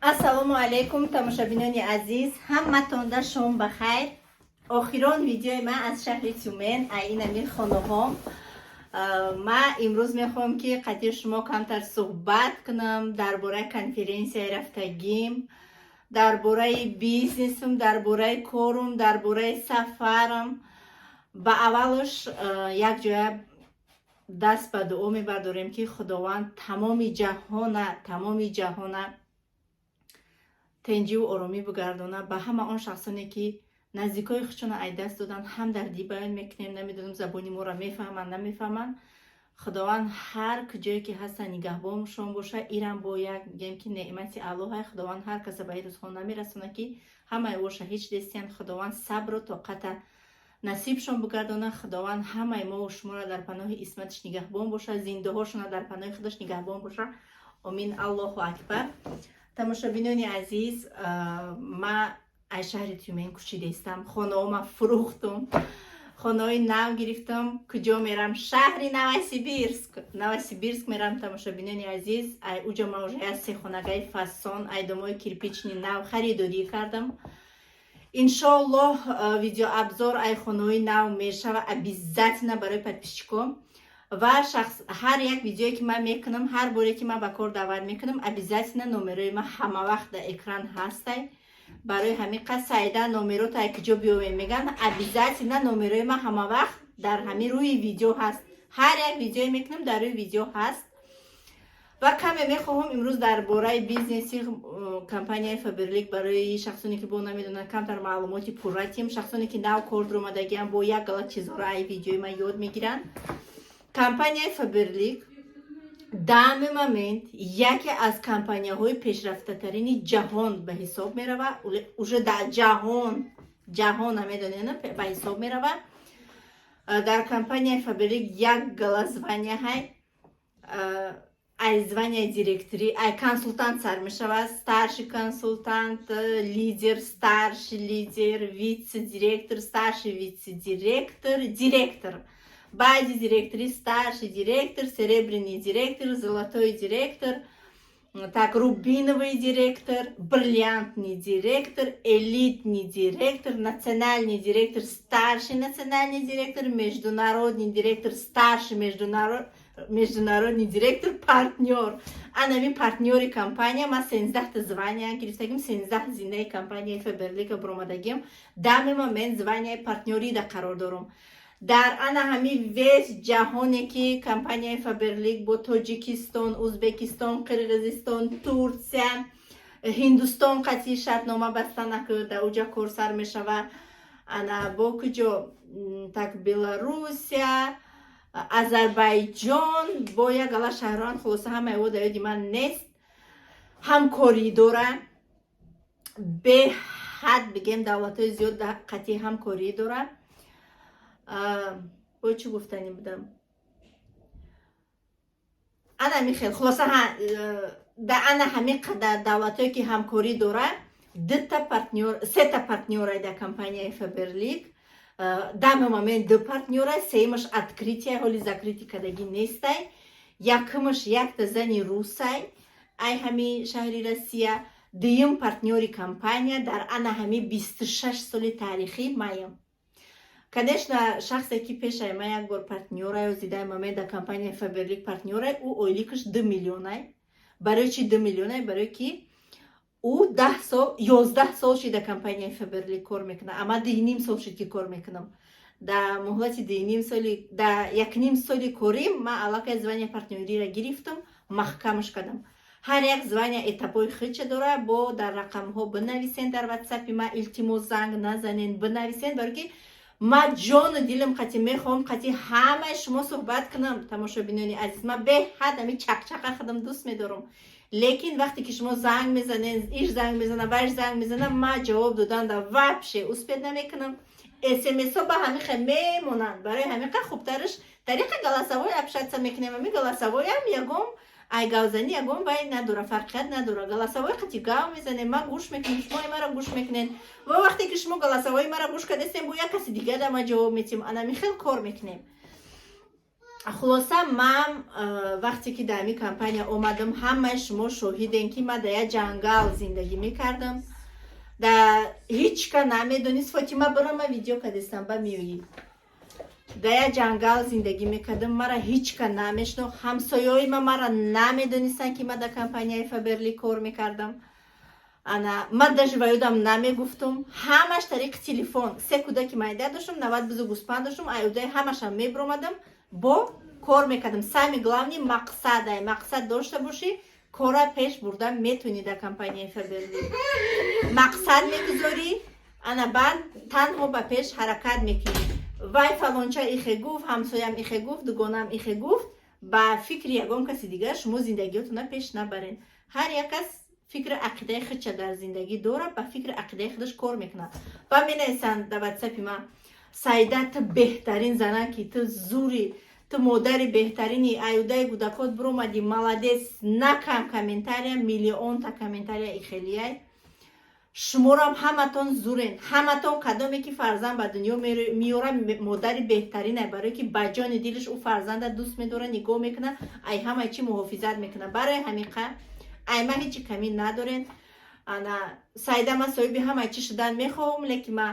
Ассалому алайкум, тамошобинони азиз, ҳаматонда шом ба хайр. Охирон видеои ман аз шаҳри Тюмен, айнами хонаҳом. Ман имрӯз мехоҳам, ки қатъи шумо камтар суҳбат кунам дар бораи конференсияи рафтагим, дар бораи бизнесам, дар бораи корум, дар бораи сафарам. Ба аввалш як ҷоя даст ба дуо мебардорем, ки Худованд тамоми ҷаҳона, тамоми ҷаҳона тинҷиву оромӣ бигардона. Ба ҳама он шахсоне, ки наздикои худшона ай даст доданд, ҳамдардӣ баён мекунем. Намедонам, забони моро мефаҳманд, намефаҳманд. Худованд ҳар куҷое ки ҳастанд, нигаҳбоншон боша. Ирам бо як бигем, ки неъмати Аллоҳай. Худованд ҳар каса ба ин рӯзҳо намерасона, ки ҳамаи оша ҳеҷ дестиянд. Худованд сабру тоқата насибшон бигардона. Худованд ҳамаи мову шуморо дар паноҳи исматиш нигаҳбон боша, зиндаҳошона дар паноҳи худаш нигаҳбон боша. Омин, Аллоҳу акбар. Тамошобинони азиз, ма аз шаҳри Тюмен кӯчидаистам. Хонаома фурӯхтум, хонаҳои нав гирифтам. Куҷо мерам? Шаҳри Новосибирск, Новосибирск мерам, тамошобинони азиз. Ай уҷо ма уже як сехонагаи фасон, ай домои кирпичный нав харидорӣ кардам. Иншоаллоҳ, видеообзор ай хонаҳои нав мешава обязательно барои подписчико ва шахс. Ҳар як видеое, ки ман мекунам, ҳар боре, ки ман ба кор даъват мекунам, обязательно номерои ман ҳама вақт дар экран ҳастай. Барои ҳамин қад «Саида, номерота ай куҷо биёвем?» меган. Обязательно номерои ман ҳама вақт дар ҳамин рӯи видео ҳаст. Ҳар як видеое мекунам, дар рӯи видео ҳаст. Ва каме мехоҳам имрӯз дар бораи бизнеси компанияи Фаберлик барои шахсоне, ки бо намедонанд, камтар маълумоти пурра тиҳем. Шахсоне, ки нав кор дуромадагиам, бо як гала чизҳоро ай видеои ман ёд мегиранд. Компанияи Фаберлик данный момент яке аз компанияҳои пешрафтатарини ҷаҳон ба ҳисоб мерава. Уже дар ҷаҳон, ҷаҳон намедонем, ба ҳисоб мерава. Дар компанияи Фаберлик як гала звания ҳай. Ай звания директорӣ, ай консултант сар мешавад: старший консултант, лидер, старший лидер, вице-директор, старший вице-директор, директор, баъди директори старший директор, серебряный директор, золотой директор, так, рубиновый директор, бриллиантный директор, элитный директор, национальный директор, старший национальный директор, международный директор, старший международный директор, партнер. Анами партнёри компания. Ман 13-та звания гирифтагим, 13 зинаи компанияи Фаберлика буромадагим. Данный момент званияи партнёрида қарор дорам. Дар ана ҳами весь ҷаҳоне, ки компанияи Фаберлик бо Тоҷикистон, Узбекистон, Қирғизистон, Турсия, Ҳиндустон қатъи шартнома бастана, ки дар уҷа кор сар мешава. Ана бо куҷо, так, Беларусия, Азарбайҷон, бо як гала шаҳрон, хулоса, ҳамаи о дар ёди ман нест, ҳамкорӣ дора. Беҳад, бигем, давлатҳои зиёд қатъи ҳамкорӣ дора. Бо чӣ гуфтанӣ будам? Ана михел, хулоса, да ана ҳамин қадар давлатҳое, ки ҳамкорӣ дора, дута партнёр, сета партнёра дар компанияи Фаберлик. Данный момент ду партнёра, сеюмаш открытие, ҳоли закрытие кардагӣ нестай. Якумаш якта зани русай, ай ҳами шаҳри Россия. Дуюм партнёри компания дар ана ҳами 26 соли таърихӣ маям. Конечно, шахсе, ки пешаи ман як бор партнёра ё зидаи ман дар компанияи Фаберлик партнёра, ӯ ойликаш 2 миллионай. Барои чи 2 миллионай? Барое ки ӯ 10 сол, 11 сол шид дар компанияи Фаберлик кор мекунад, а ман 2,5 сол шид, ки кор мекунам. Дар муҳлати 2,5 соли, дар 1,5 соли корим ман аллакай звания партнёриро гирифтам, маҳкамаш кардам. Ҳар як звания этапҳои худша дора. Бо дар рақамҳо бинависен дар ватсапи ман, илтимос, занг назанен, бинависен, барое ки ман ҷону дилам қати мехоҳам қати ҳамаи шумо суҳбат кунам. Тамошобинони азиз, ман беҳад ами чақчақа худам дӯст медорам, лекин вақте ки шумо занг мезанен, иш занг мезана, вайш занг мезана, ман ҷавоб доданда вообще успеть намекунам. СМСҳо ба ҳамин хел мемонанд. Барои ҳамин қа хубтараш тариқи голосовой общаться мекунем. Ами голосовойам ягон ай гавзанӣ ягон вай надора, фарқият надора. Голосовой қати гав мезанем, ман гӯш мекунем, шумо маро гӯш мекунед. Ва вақте ки шумо голосовои маро гӯш кардастем, бо як каси дига да ма ҷавоб метиҳем. Анами хел кор мекунем. Хулоса, ман вақте ки дар ҳамин компания омадам, ҳамаи шумо шоҳидем, ки ман дар як ҷангал зиндагӣ мекардам, да ҳеҷ ка намедонист. Фотима, бара, ман видео кадестам, ба меоӣ. Дар як ҷангал зиндагӣ мекардам, мара ҳеҷ ка намешинохт, ҳамсоёи ма мара намедонистанд, ки ман дар компанияи Фаберлик кор мекардам. Ана ман даже ба ёдам намегуфтум, ҳамаш тариқи телефон. Се кӯдаки майда доштам, 90 бизу гӯспанд доштам, аюдаи ҳамашам мебиромадам, бо кор мекардам. Самый главный мақсад, ай мақсад дошта бошӣ, кора пеш бурда метавонӣ. Дар компанияи Фаберлик мақсад мегузорӣ, ана баъд танҳо ба пеш ҳаракат мекунӣ. Вай фалонча ихе гуфт, ҳамсоям ихе гуфт, дугонам ихе гуфт, ба фикри ягон каси дигар шумо зиндагиётона пеш набарен. Ҳар як кас фикри ақидаи худша дар зиндагӣ дорад, ба фикри ақидаи худаш кор мекунад. Ба менависанд дар ватсапи ман: «Саида, ту беҳтарин зана, ки ту зури, ту модари беҳтарини, аюдаи кӯдакот биромадӣ, молодец». На кам комментария, миллионта комментария ихелияй. Шуморам ҳаматон зурен, ҳаматон. Кадоме ки фарзанд ба дунё меёра, модари беҳтаринай, барое ки ба ҷони дилаш ӯ фарзанда дӯст медора, нигоҳ мекунад, ай ҳамаи чӣ муҳофизат мекунад. Барои ҳамиқа ай ман ҳечи камӣ надорен. Ана Саида, ман соҳиби ҳамаи чӣ шудан мехоҳам, лекин ма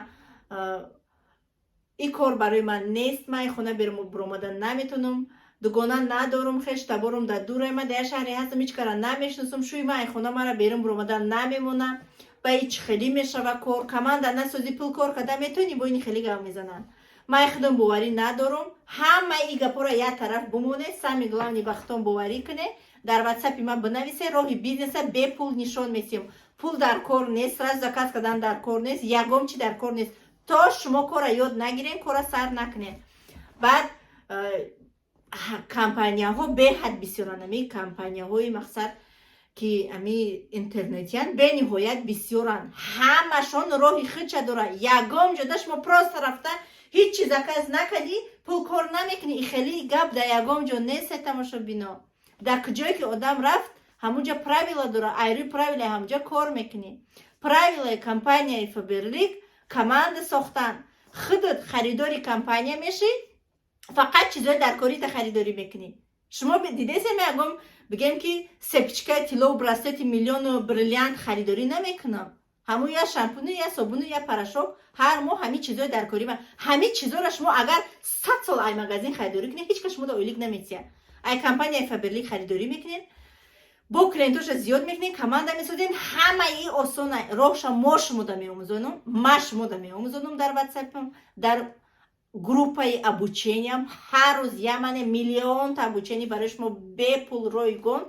ин кор барои ман нест. Ман ин хона биромадан наметонам, дугона надорум, хеш таборум дар дурай, ман дар як шаҳре ҳастам, ҳеҷ кара намешиносам, шӯи ман ай хона мара берун биромадан намемонам. Ба ҳеҷ хелӣ мешава кор? Команда насозӣ, пул кор карда метавонӣ? Бо ини хеле гап мезананд. Ман худам боварӣ надорум. Ҳамаи ин гапҳоро як тараф бимонед, самый главный ба худтон боварӣ кунед. Дар ватсапи ман бинависе, роҳи бизнеса бепул нишон месиҳам. Пул дар кор нест, сразу заказ кардан дар кор нест, ягон чи дар кор нест, то шумо кора ёд нагирен, кора сар накунед. Баъд компанияҳо беҳад бисёранд. Ами компанияҳои мақсад ки ами интернетиян бениҳоят бисёранд, ҳамашон роҳи худша дорад. Ягон ҷода шумо просто рафта, ҳеҷ чи заказ накардӣ, пул кор намекунӣ, и хеле гап дар ягон ҷо нест. Тамошобино, дар куҷое ки одам рафт, ҳамунҷа правила дора, айрӯи правила ҳамунҷа кор мекунӣ. Правилаи компанияи Фаберлик: команда сохтан, худат харидори компания мешӣ, фақат чизои дар корита харидорӣ мекунӣ. Шумо дидесем, ягон бигем ки цепочкаи тиллову браслети миллиону бриллиант харидорӣ намекунам. Ҳамун я шампуну, я собуну, я порошок, ҳар моҳ ҳамин чизои дар кори ма. Ҳамин чизоро шумо агар 100 сол ай магазин харидорӣ кунед, ҳеҷ кас шумо да ойлик наметиҳад. Ай компанияи Фаберлик харидорӣ мекунед, бо клиентоша зиёд мекунед, команда месозед. Ҳамаи осона роҳша мо шумода меомӯзонам, ма шумода меомӯзонам. Дар ватсапам, дар группаи обучениям ҳар рӯз ямане миллионта обучение барои шумо бепул, ройгон.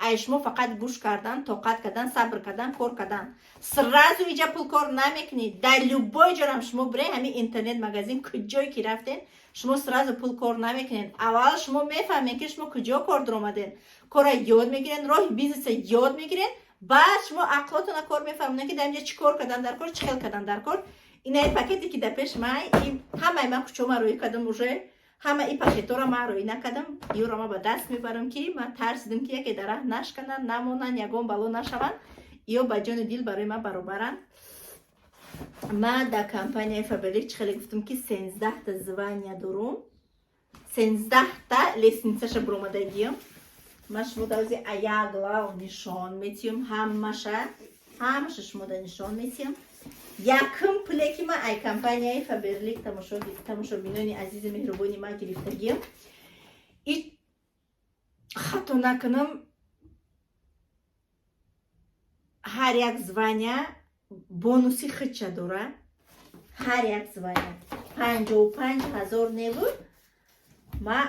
Ай шумо фақат гӯш кардан, тоқат кардан, сабр кардан, кор кардан. Сразу иҷа пул кор намекунед. Дар любой ҷорам шумо биред, ҳамин интернет магазин, куҷое ки рафтен, шумо сразу пул кор намекунед. Аввал шумо мефаҳмед, ки шумо куҷо кор дуромадед, кора ёд мегиред, роҳи бизнеса ёд мегиред. Баъд шумо ақлотона кор мефаҳмонед, ки дар инҷа чӣ кор кардан дар кор, чӣ хел кардан дар кор. Инаи пакете ки дар пеш май, ҳамаи ман кучома рӯӣ кардам уже, ҳама и пакетҳоро ман рӯӣ накардам, ёро ман ба даст мебарам, ки ман тарсидам, ки яке дар раҳ нашкананд, намонанд, ягон бало нашаванд. Ё ба ҷони дил барои ман баробаранд. Ман дар компанияи Фаберлик, чӣ хеле гуфтам, ки 13-та звания дорум, 13-та лестницаша буромадагиям. Ман шумо давзи аяглав нишон метиҳам, ҳамаша, ҳамаша шумо да нишон метиҳам. Якум пуле ки ман ай компанияи Фаберлик, тамошобинони азизи меҳрубони ман, гирифтагиям, и хато накунам, ҳар як звания бонуси худша дора. Ҳар як звания 55 000 небуд, ма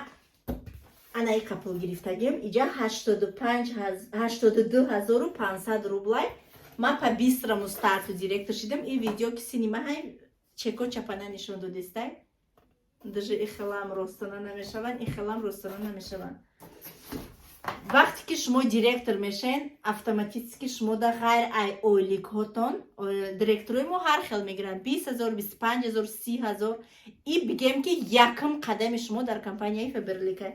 ана иқа пул гирифтагиам. Иҷа 82 500 рублай. Ма по быстрому старту директор шидам. И видео ки синима ҳай чеко чапана нишон додистай. Даже ихелам ростона намешаванд, ихелам ростона намешаванд. Вақте ки шумо директор мешавед, автоматически шумо да ғайр ай ойликҳотон, директорои мо ҳар хел мегиранд: 20 000, 25 000, 30 000. И бигем, ки якум қадами шумо дар компанияи Фаберлика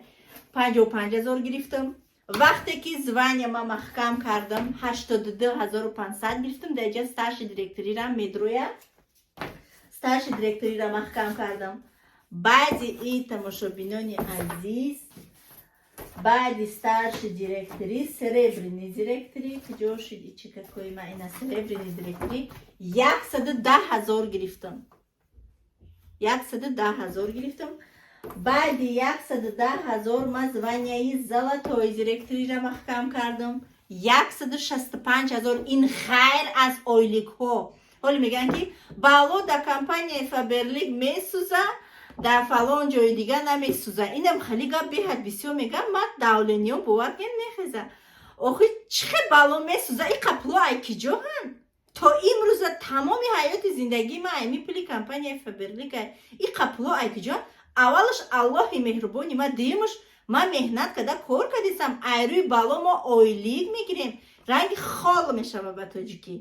55 000 гирифтам. Вақте ки звания ма маҳкам кардам, 82 500 гирифтам. Дар иҷа старший директорира медроя, старший директорира маҳкам кардам. Баъди и, тамошобинони азиз. Баъди старший директори, серебряный директори. Куҷо шуд чекакои ма? Ина, серебряный директори 110 000 гирифтам, 110 000 гирифтам. Баъди 110 000 ма званияи золотой директориро маҳкам кардам, 165 000. Ин ғайр аз ойликҳо. Ҳоле мегӯянд, ки бало дар компанияи Фаберлик месӯза, дар фалон ҷои дига намесӯза. Инам хеле гап беҳад бисёр мегӯям. Ма давлениём, бовар кунед, мехеза. Охи, чӣ хел бало месӯза? И қапло ай киҷоҳанд? То имрӯза тамоми ҳаёти зиндагии ма айми пули компанияи Фаберлик ай. И қапло ай киҷоҳанд? Аввалаш, Аллоҳи меҳрубони ма, дуюмаш, ман меҳнат карда кор кардисам. Айрӯи бало мо ойлик мегирем. Ранги хол мешава ба тоҷикӣ.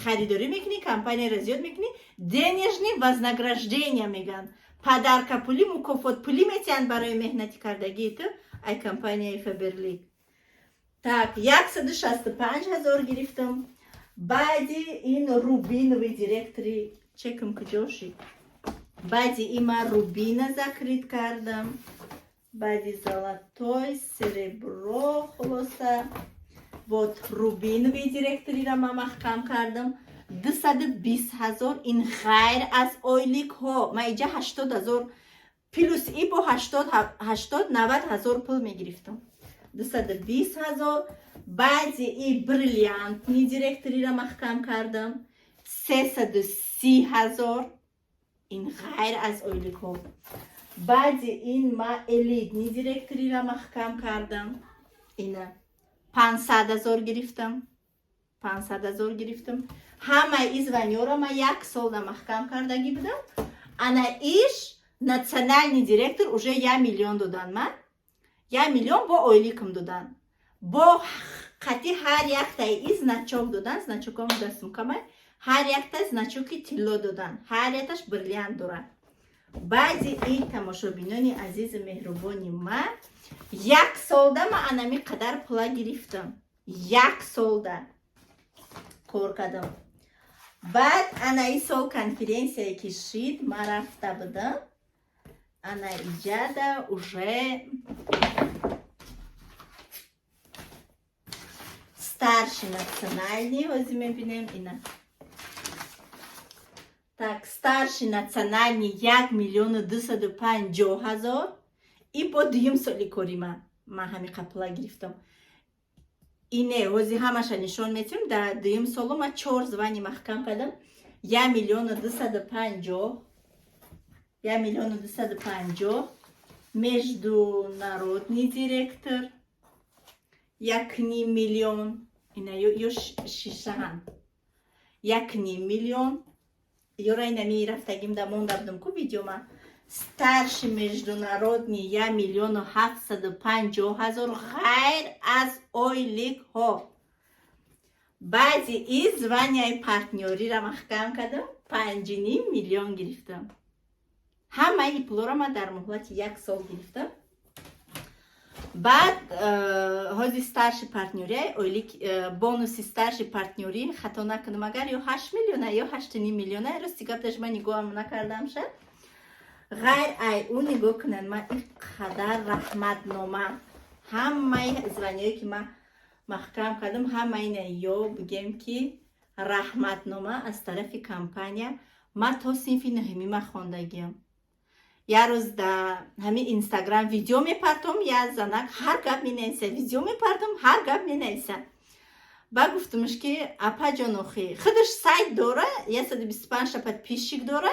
Харидорӣ мекунӣ, компанияро зиёд мекунӣ, денежный вознаграждение мегӯянд, подарка пулӣ, мукофот пулӣ метиҳанд барои меҳнати кардагии ту ай компанияи Фаберлик. Так, 165 000 гирифтам. Баъди ин рубиновый директори. Чекам куҷо шид? Баъди ин ман рубина закрыть кардам, баъди золотой, серебро, хулоса. Вот, рубиновый директориро ман маҳкам кардам, 220 000. Ин ғайр аз ойликҳо. Ман иҷа 80 000 плюс и бо ҳаштод, 90 000 пул мегирифтам, 220 000. Баъди и бриллиантный директориро маҳкам кардам, 330 000. Ин ғайр аз ойликҳо. Баъди ин ма элитный директориро маҳкам кардам, ина, 500 000 гирифтам, 500 000 гирифтам. Ҳамаи и званиёро ман як сол маҳкам кардагӣ будам. Ана иш национальный директор уже 1 миллион додан. Ман 1 миллион бо ойликам додан, бо қати ҳар яктаи и значок додан. Значоком дастумкамай, ҳар якта значоки тилло додан, ҳар якташ бриллиант дорад. Баъди ин, тамошобинони азизу меҳрубони ма, як солда ма анами қадар пула гирифтам. Як солда кор кардам. Баъд ана и сол конференсияе ки шид, ма рафта будам. Ана иҷада уже старший национальный. Ҳозир мебинем, ина. Так, старший национальный 1 250 000. И бо дуюм соли кори ман ман ҳами қапла гирифтам. Ине, ҳозир ҳамаша нишон метиҳам. Дар дуюм соло ман чор звание маҳкам кардам. 1 250 000, 1 250 000. Международный директор 1,5 миллион. Ина, ё шишаҳанд, 1,5 миллион. Ёра, инами рафтагим да монда будам ку видеома. Старший международный 1 750 000, ғайр аз ойликҳо. Баъди и званияи партнёриро маҳкам кардам, 5,5 миллион гирифтам. Ҳамаи пулоро ман дар муҳлати як сол гирифтам. Баъд ҳози старший партнёрия ойлик, бонуси старший партнёрӣ, хато накунам агар, ё 8 миллиона, ё 8,5 миллиона. Рости гап, даже ман нигоҳам накардам шад. Ғайр ай ӯ, нигоҳ кунанд, ман ин қадар раҳматнома. Ҳамаи званиое ки ман маҳкам кардам, ҳамаи ина, ё бигем ки раҳматнома аз тарафи компания. Ман то синфи нӯҳумӣ ман хондагиам. Як рӯз дар ҳамин Инстаграм видео мепартом, як занак ҳар гап менависа, видео мепартом, ҳар гап менависа. Ба гуфтумш, ки апаҷон, охи худаш сайт дора, 125 та подписчик дора,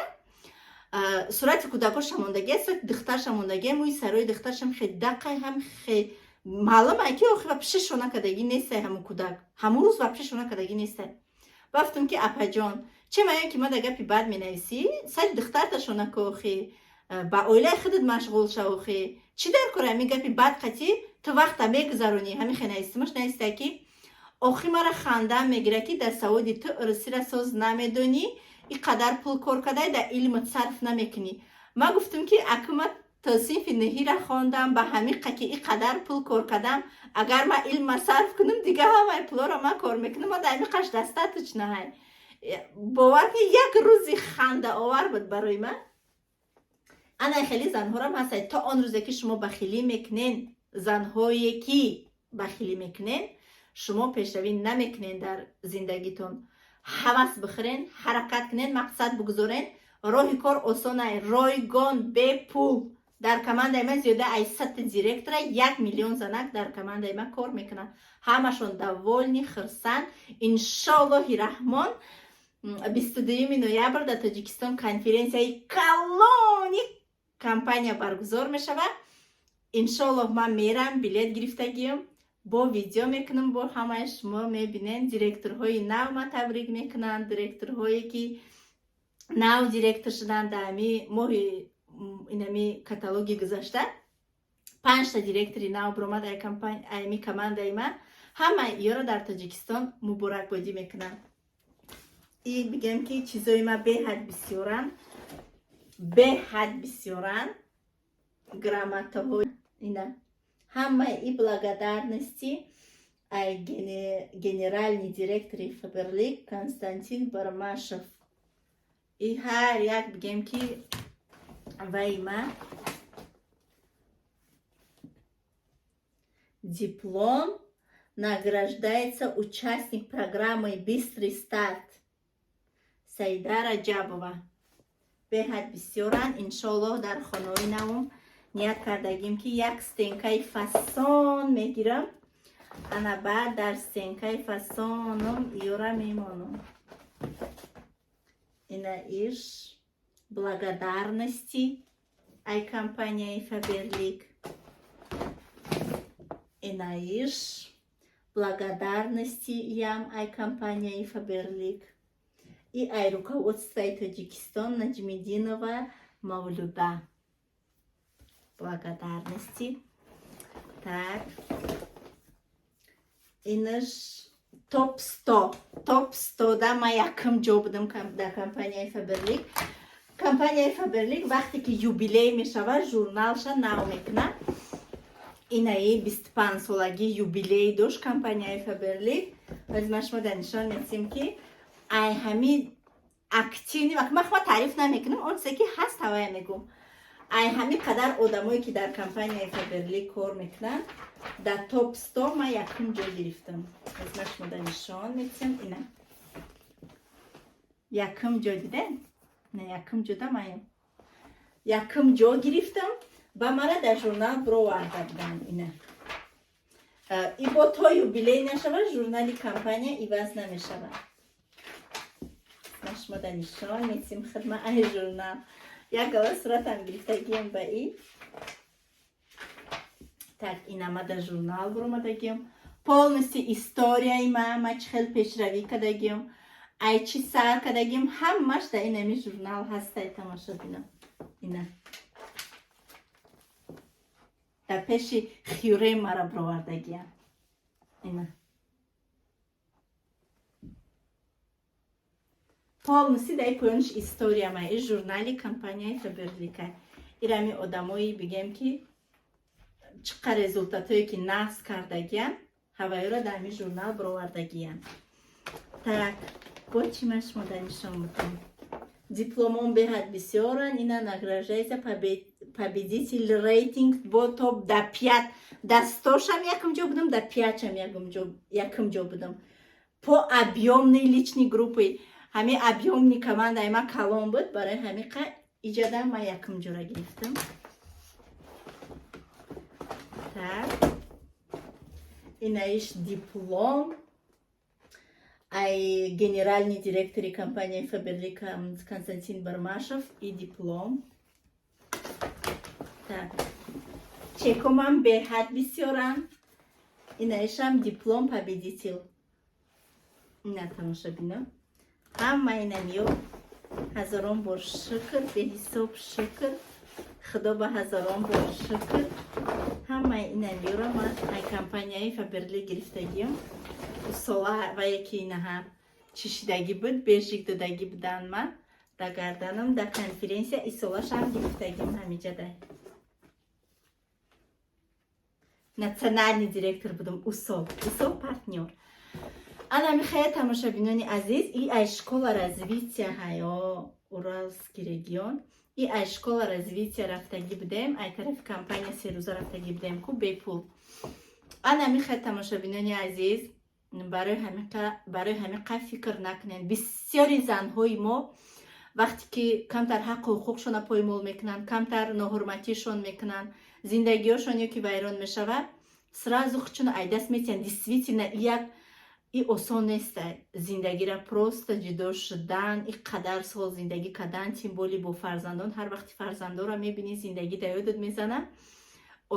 сурати кӯдакоша мондагия, сурати духтарша мондагия, мӯи сарои духтаршам хе дақай ҳам хе маълум ай, ки охи вообще шона кардагӣ нестай. Ҳамун кӯдак ҳамун рӯз вообще шона кардагӣ нестай. Гуфтум, ки апаҷон, че маён, ки ма да гапи бад менависӣ, сари духтарта шона ку, охи ба оилаи худат машғул шав, охи чӣ дар кора ҳамин гапи бад қатӣ ту вақта мегузаронӣ? Ҳамин хе навистимаш. Нависта, ки охи мара хандаам мегирад, ки дар саводи ту русира соз намедонӣ, ин қадар пул кор кардай, дар илмат сарф намекунӣ. Ман гуфтум, ки аку ма то синфи нӯҳира хондам, ба ҳамин ки ин қадар пул кор кардам, агар ман илмма сарф кунам, дига ҳамаи пулоро ман кор мекунам, ма дар ҳамин қаш достаточно ҳай. Бовар ки, як рӯзи хандаовар буд барои ман. Ана, хеле занҳорам ҳастад, то он рӯзе ки шумо бахилӣ мекунен. Занҳое ки бахилӣ мекунен, шумо пешравӣ намекунен дар зиндагитон. Ҳавас бихӯрен, ҳаракат кунен, мақсад бигузорен. Роҳи кор осонай, ройгон, бепул. Дар командаи ман зиёда ай 100 директора, 1 миллион занак дар командаи ман кор мекунанд. Ҳамашон довольный, хурсанд. Иншоаллоҳи раҳмон, 22 ноябр дар Тоҷикистон конференсияи калони компания баргузор мешавад. Иншоаллоҳ, ман мерам, билет гирифтагиам, бо видео мекунам, бо ҳамаи шумо мебинен. Директорҳои нав ма табрик мекунанд, директорҳое ки нав директор шуданд. Дар ҳами моҳи инами каталоги гузашта панҷта директори нав биромад ами командаи ман. Ҳама иёро дар Тоҷикистон муборакбодӣ мекунанд. И бигем, ки чизои ма беҳад бисёранд, беҳад бисёранд. Грамотаҳо ина, ҳамаи и благодарности ай генеральный директори Фаберлик Константин Бармашев. И ҳар як, бигем, ки вай ма диплом. Награждается участник программы «Быстрый старт» Саида Раҷабова. Беҳад бисёранд. Иншоаллоҳ, дар хонаҳои навум ният кардагим, ки як стенкаи фасон мегирам, ана баъд дар стенкаи фасоном иёра мемонам. Ина иш благодарности ай компанияи Фаберлик, ина иш благодарности ям ай компанияи Фаберлик и ай руководствои Тоҷикистон Наҷмиддинова Мавлуда благодарности. Так, инаш топ 100, топ 100 да ман якум ҷо будам дар компанияи Фаберлик. Компанияи Фаберлик вақте ки юбилей мешавад, журналша нав мекунад. Инаи 25-солагӣ юбилей дошт компанияи Фаберлик. Баъди ман шумо дар нишон медиҳем, ки ай ҳами активный ман таъриф намекунам, он чизе ки ҳаст, ҳавая мегӯм. Ай ҳами қадар одамое ки дар компанияи Фаберлик кор мекунанд, дар топ 100 ман якум ҷо гирифтам. Аз ман шумо дар нишон медиҳем. Ина якум ҷо, дидем? На, якум ҷода маем, якум ҷо гирифтам ба мара дар журнал бироварда буданд. Ина и бо то юбилей нашавад, журнали компания иваз намешавад. Ман шумо дар нишон медиҳем хидма ай журнал. Як гала суратам гирифтагием ба и. Так, инама дар журнал биромадагием, полностью историяи ма, ма чӣ хел пешравӣ кардагием, ай чӣ сар кардагием, ҳамаш дар инами журнал ҳастай, тамошобино. Ина дар пеши Хюррем мара бировардагиям. Ина полностью дар поёниш история ма. И журнали компанияи Фаберлика. Ирами одамои, бигем, ки чӣ қадр результатое ки нағз кардагиян, ҳавайёро дар ҳамин журнал бировардагиян. Так, бо чӣ ман шумо дар нишон будам? Дипломон беҳад бисёранд. Ина награждается победитель рейтинг бо топ да пять, да 100-шам якум ҷо будам, да пятьшам якум ҷо будам по объёмной личной группы. Ҳамин объёмный командаи ман калон буд, барои ҳамин қа иҷада ман якум ҷора гирифтам. Так, инаиш диплом ай генеральный директори компанияи Фаберлик Константин Бармашев и диплом. Так, чекомам беҳад бисёранд. Инаишам диплом победитель. Ина, тамошобино, ҳама инамиё. Ҳазорон бор шукр, беҳисоб шукр, худо ба ҳазорон бор шукр. Ҳамаи инамиёро ман ай компанияи Фаберлик гирифтагиам. Сола вае ки инаҳа чишидагӣ буд, бежик додагӣ буданд, ман дар гарданам дар конференсия исолашам гирифтагим. Ҳамиҷадай национальный директор будам усол, усол партнёр. Ана михая, тамошобинони азиз, и ай школа развития ҳаё Уральский регион. И ай школа развития рафтагӣ будем, ай тарафи компания 3 рӯза рафтагӣ будем ку, бепул. Ана михай, тамошобинони азиз, барои ҳамиқа фикр накунед. Бисёри занҳои мо вақте ки камтар ҳаққу ҳуқуқшона поймол мекунанд, камтар ноҳурматишон мекунанд, зиндагиҳошон ё ки вайрон мешавад, сразу худшона айдаст метиҳанд. Действительно, як и осон нест зиндагира просто ҷудо шудан, и қадар сол зиндагӣ кардан, тем более бо фарзандон. Ҳар вақти фарзандонро мебинӣ, зиндагӣ да ёдат мезана,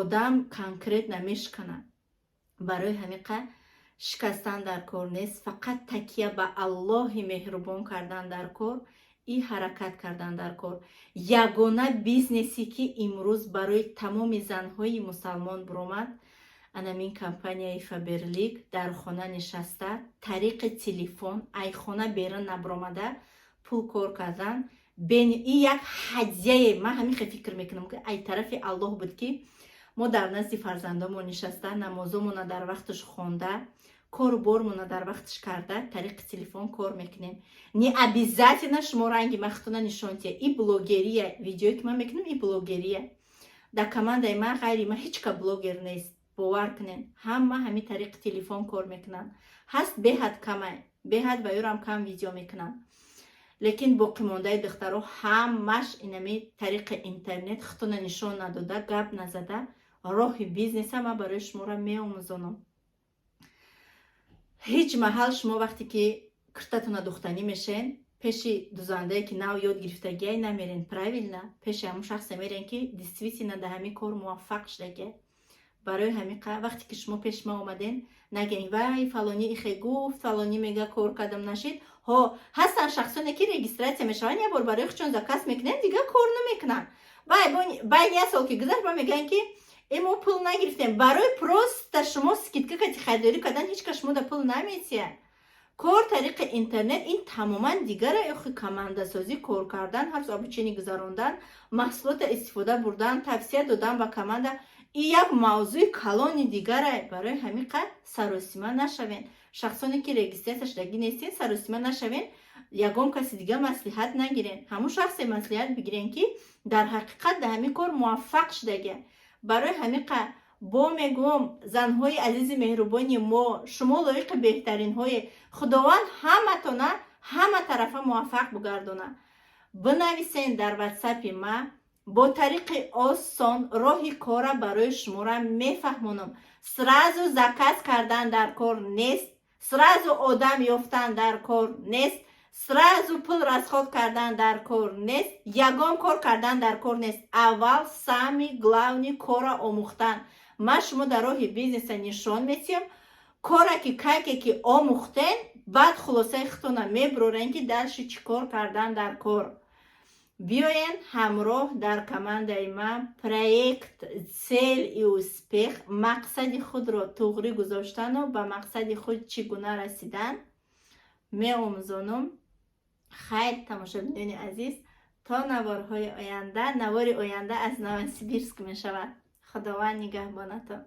одам конкретно мешиканад. Барои ҳамиқа шикастан дар кор нест, фақат такя ба Аллоҳи меҳрубон кардан дар кор и ҳаракат кардан дар кор. Ягона бизнесе, ки имрӯз барои тамоми занҳои мусалмон буромад, анамин компанияи Фаберлик. Дар хона нишаста, тариқи телефон, ай хона берун набуромада, пул кор кардан и як ҳадияе. Ман ҳамин хел фикр мекунам, ки ай тарафи Аллоҳ буд, ки мо дар назди фарзандонмон нишаста, намозомона дар вақташ хонда, кору бормона дар вақташ карда, тариқи телефон кор мекунем. Не обязательно шумо ранги махтуна нишон тия. И блогерия, видеое ки ман мекунам, и блогерия. Дар командаи ман ғайри ман ҳеҷ ка блогер нест, бовар кунед. Ҳама ҳамин тариқи телефон кор мекунанд. Ҳаст, беҳад камай, беҳад ва ёрам кам видео мекунанд, лекин боқимондаи духтаро ҳамаш инами тариқи интернет, худтона нишон надода, гап назада, роҳи бизнеса ман барои шуморо меомӯзонам. Ҳеҷ маҳал шумо вақте ки киртатона духтанӣ мешен, пеши дузандае, ки нав ёд гирифтагиай, намерен, правильно? Пеши ҳамун шахсе мерен, ки действительно дар ҳамин кор муваффақ шудагиай. Барои ҳамин вақте ки шумо пеши ман омаден, нагӯен: «Вай, фалонӣ ихе гуфт, фалонӣ мега, кор кардам, нашид». Ҳо, ҳастанд шахсоне, ки регистрация мешаванд, як бор барои худшон заказ мекунанд, дигар кор намекунанд. Байни як сол ки гузашт, ба мегӯянд, ки э, мо пул нагирифтем. Барои просто шумо скидка кати харидорӣ кардан ҳеҷ кас шумо да пул наметиҳад. Кор тариқи интернет ин тамоман дигара. Охи, командасозӣ, кор кардан, ҳар рӯз обучение гузарондан, маҳсулота истифода бурдан, тавсия додан ба команда и як мавзӯи калони дигарае. Барои ҳамин қад саросима нашавен. Шахсоне, ки регистрация шудагӣ нестен, саросима нашавен, ягон каси дига маслиҳат нагирен. Ҳамун шахсе маслиҳат бигирен, ки дар ҳақиқат дар ҳамин кор муваффақ шудагия. Барои ҳамин қад бо мегӯм: занҳои азизи меҳрубони мо, шумо лоиқи беҳтаринҳое. Худованд ҳаматона ҳама тарафа муваффақ бугардонад. Бинависен дар ватсапи ма, бо тариқи осон роҳи кора барои шуморо мефаҳмонам. Сразу заказ кардан дар кор нест, сразу одам ёфтан дар кор нест, сразу пул расход кардан дар кор нест, ягон кор кардан дар кор нест. Аввал, самый главный, кора омӯхтан. Ман шумо дар роҳи бизнеса нишон метиҳам. Кора ки кайке ки омӯхтен, баъд хулосаи худтона мебурорен, ки дальше чӣ кор кардан дар кор. Биёен ҳамроҳ дар командаи ман, проект «Цель и успех», мақсади худро туғрӣ гузоштану ба мақсади худ чӣ гуна расидан меомӯзонам. Хайр, тамошобинони азиз, то наворҳои оянда. Навори оянда аз Новосибирск мешавад. Худованд нигаҳбонатон.